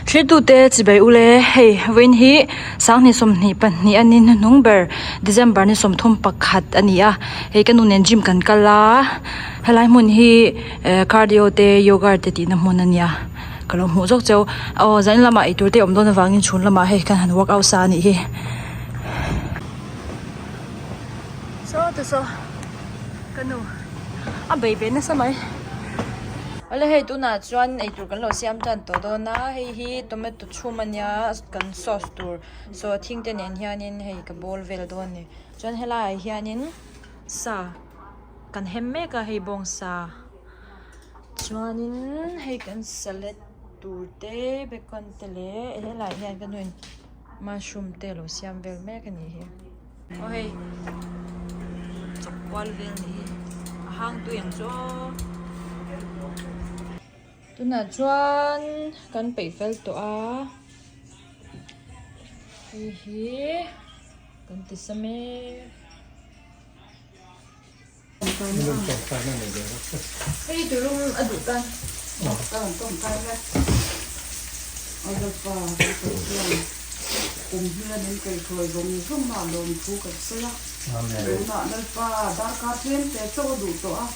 Thiltute chibai ule hei vawiin hi sanghnih sawmhnih pahnih a ni hnuhnung ber December ni sawmthum pakhat a ni a hei ka nu nen gym kan kal a helai hmun hi eh cardio te yoga te tihna hmun a nia ka lo hmuh zawk cheu aw zanin lamah eitur te a awm dawn avangin chhun lamah hei kan han workout sa a nih hi. Saw te saw ka nu a bei ve nasa mai. Awle hei tunah chuan eitur kan lo siam tan tawh dawn a hei hi tomato chhum a nia kan sauce tur saw thing te nen hianin hei ka bawl vel dawn a ni chuan helaiah hianin sa kan hem mek a hei bawngsa chuanin hei kan salad tur te bacon te leh helaiah hian ka nuin mushroom te a lo siam vel mek a nih hi. Aw hei chawp kual vel nih hi a hang tui ang chu aw. Tunah chuan kan peih fel tawh a hei hi kan ti sa mek. Hei tulum a duh tan. Kum hian in kaihhruai zawng zawng a lawmthu kan sawi a, tunah Lalpa darkar tlem te chauh a duh tawh a,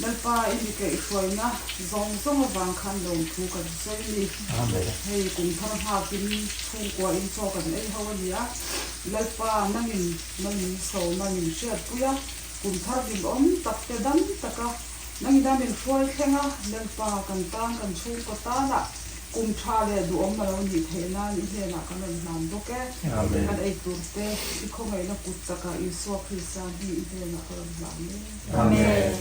Lalpa i mi kaihhruaina zawng zawng avang khan lawmthu kan sawi a ni. Hei kum thar nghakin chhungkua in chaw kan ei ho a ni a, Lalpa nangin Nangin sawma min hriatpui a, kum thar hlimawm tak te dam taka nangin a min hruai thleng a, Lalpa kan tan kan chhungkaw tanah kum tha leh duhawm a lo nih theih nan i hnenah kan rawn hlan bawk e. Kan ei tur te i khawngaihna kut chakah Isua Krista hi i hnenah ka rawn hlan e. Amen.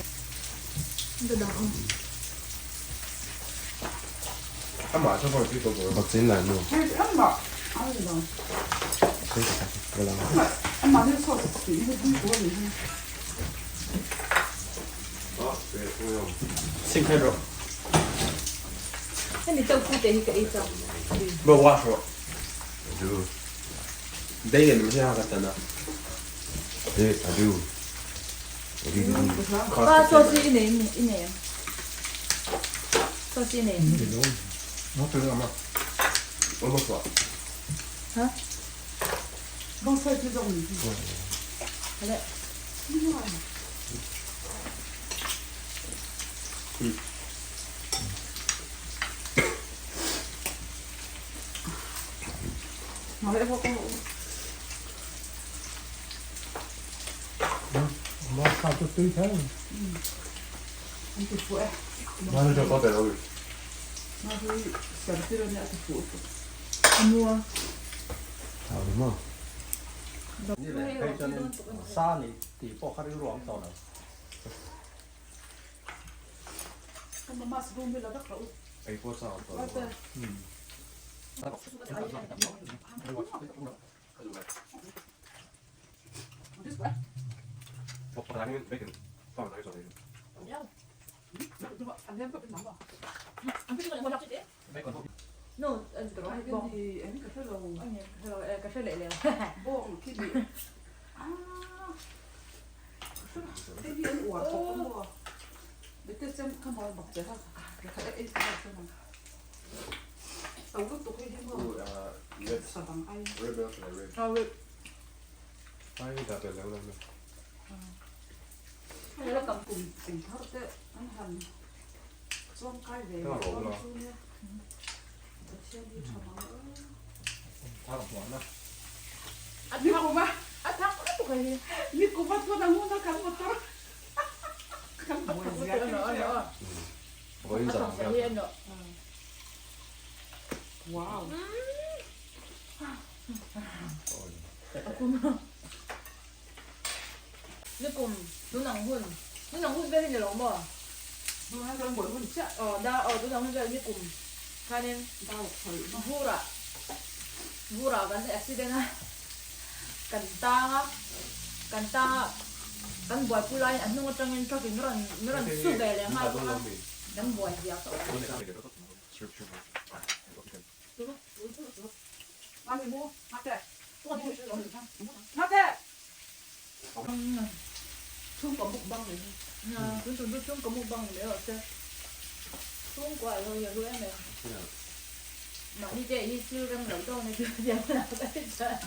Mahni te hi thil rem lo deuh na thil siam a lo daih chuan.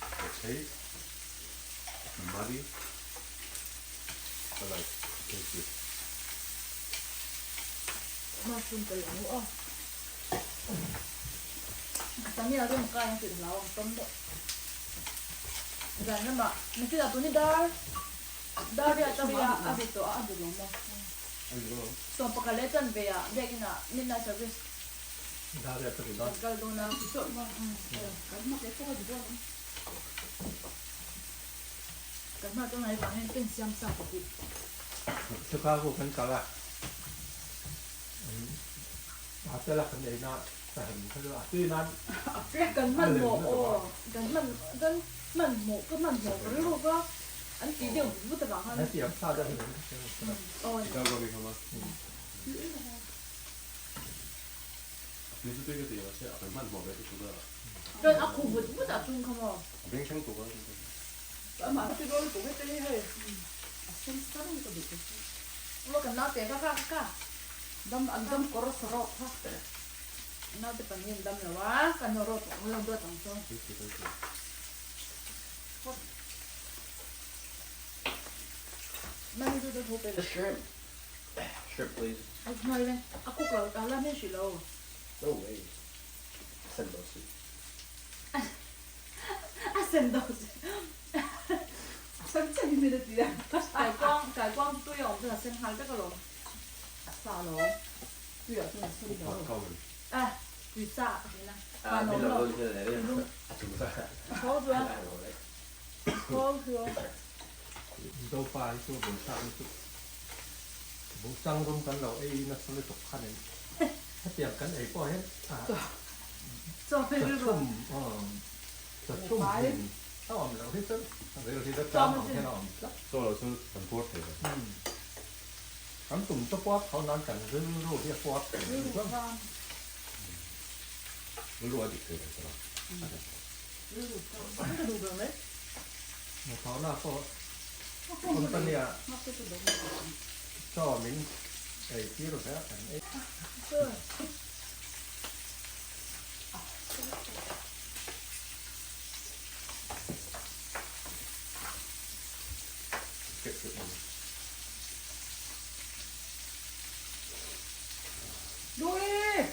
The taste muddy, but like tastes good. Mushroom ka lang u aw. Tani a rum kai ang tih hlau ang tawm deuh. Zan lamah nakinah tuni dar dar riat a ria a ri tawh a a ri lo maw. Sawmpakhat leh chanve ah biakin ah midnight service kan kal dawn a. Kan hma chuan hei vang hian pen siam sa ka tih. Chicago kan kal a, hotel a kan ei na sahem kha chu a tui nan Kan hmanhmawh aw, kan hman kan hmanhmawh ka hmanhmawh ka rilru kha an tih deuh vut vut avang khan. An siam sa deuh hi ka hria a. Aw. Chicago mi kha ma. Tui chu tui ka ti mahse a kan hmanhmawh ve lutuk a. Chuan a khu vut vut ah chung kha maw? A beng thleng tuk a. Amah ti dawn lutuk hete hi hei a sen sar ka duh te chu. Maw kan naute ka ka ka. Dam an dam kawr sa rawk kha. Naute pahnih an dam lo a, kan haw rawk ang lo duat ang chu. Mami chu chu thu pe. Shrimp. Shrimp please. A cook lo a la hmel hrih lo. No way. A sen do si. A sen do si. A sen chiah hi min a ti a. Kaikuang kaikuang tui a awm chuan a sen nghal vek alawm. A sa alawm. Tui ah chuan a sen lo. A tui sa a rin a. Van awm lo. A tho chu a. A tho chu a. Zopa hi chu buaithlak lutuk. Buhchang rum kan lo ei nasa lutuk kha nen hetiang kan ei pawh hian chachhum chachhum hin a awm loh hi chuan ril hi la tlâm ang hian a awm tlat. Chaw lo chu kan puar thei lo. Kan tum chu puar tho nan kan rilru hi a puar thei lo chuan. Rilru a dik thei lo chuan. Rilru ka duh ber mai. Thawhna pawh company ah chaw min ei tir ve a kan ei. Louis!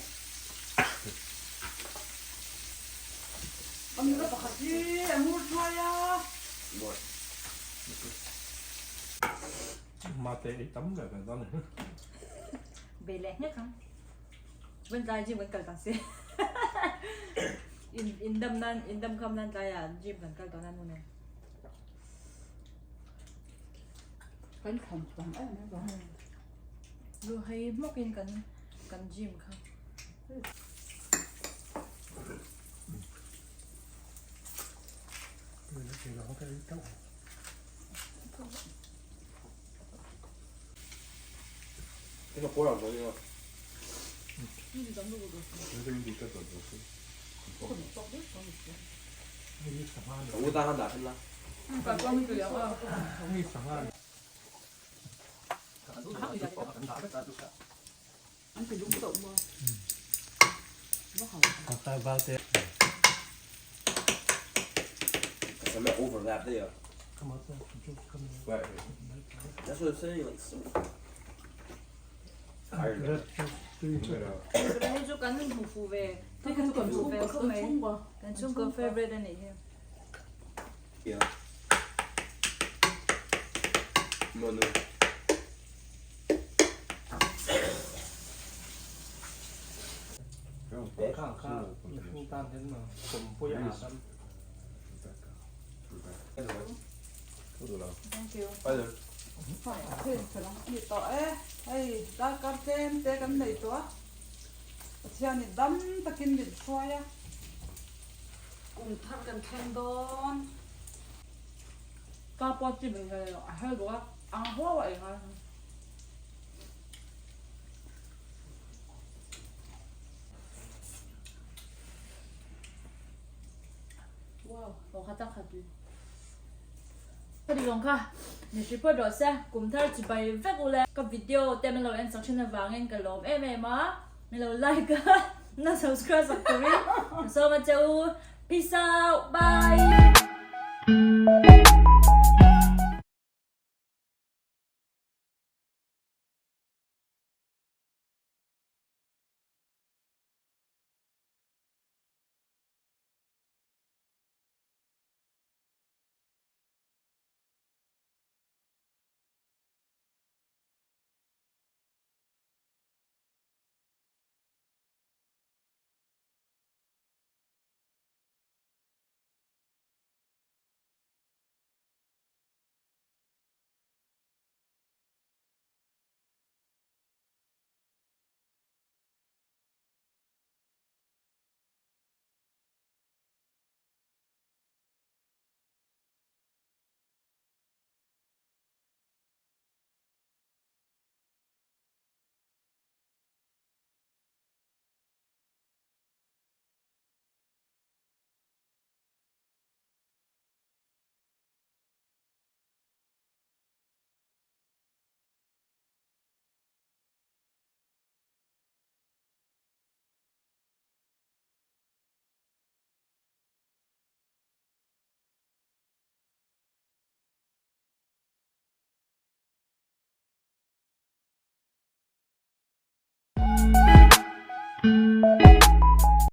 A nula pakhat hi a ngur thuai a. Mate ei tam ber kan dawn a ni. Bei leh nghek ang. Vawiin tlai gym kan kal tak si. In in dam nan in dam kham nan tlaiah gym kan kal tawh nan hun e. Kan thlan tam em em a. Lu hei hmawkin kan kan gym kha. An ti lung tawh maw? That's what I'm saying, like so. Hei chu kan hmu fuh ve. Kan hmu ve khawp mai. Kan chhungkaw favourite a nih hi. Yeah. Manu. Kha kha mihring tan hian maw pawmpui a hahdam. Thank you. Ni tawh e, hei darkar tlem te kan nei tawh a, Pathianin dam takin min hruai a. Kum thar kan thleng dawn. Ka pawh chi min ve a hel bawk a, ang huau a ei ngai. Wow, aw kha tak kha tui. Ka ti zawng kha, mi hri phawt rawh se, kum thar chi bai vek u le. Ka video te min lo en sak thin avangin ka lawm em em a, min lo like a, na subscribe sak turin ka sawm a che u. Peace out, bye.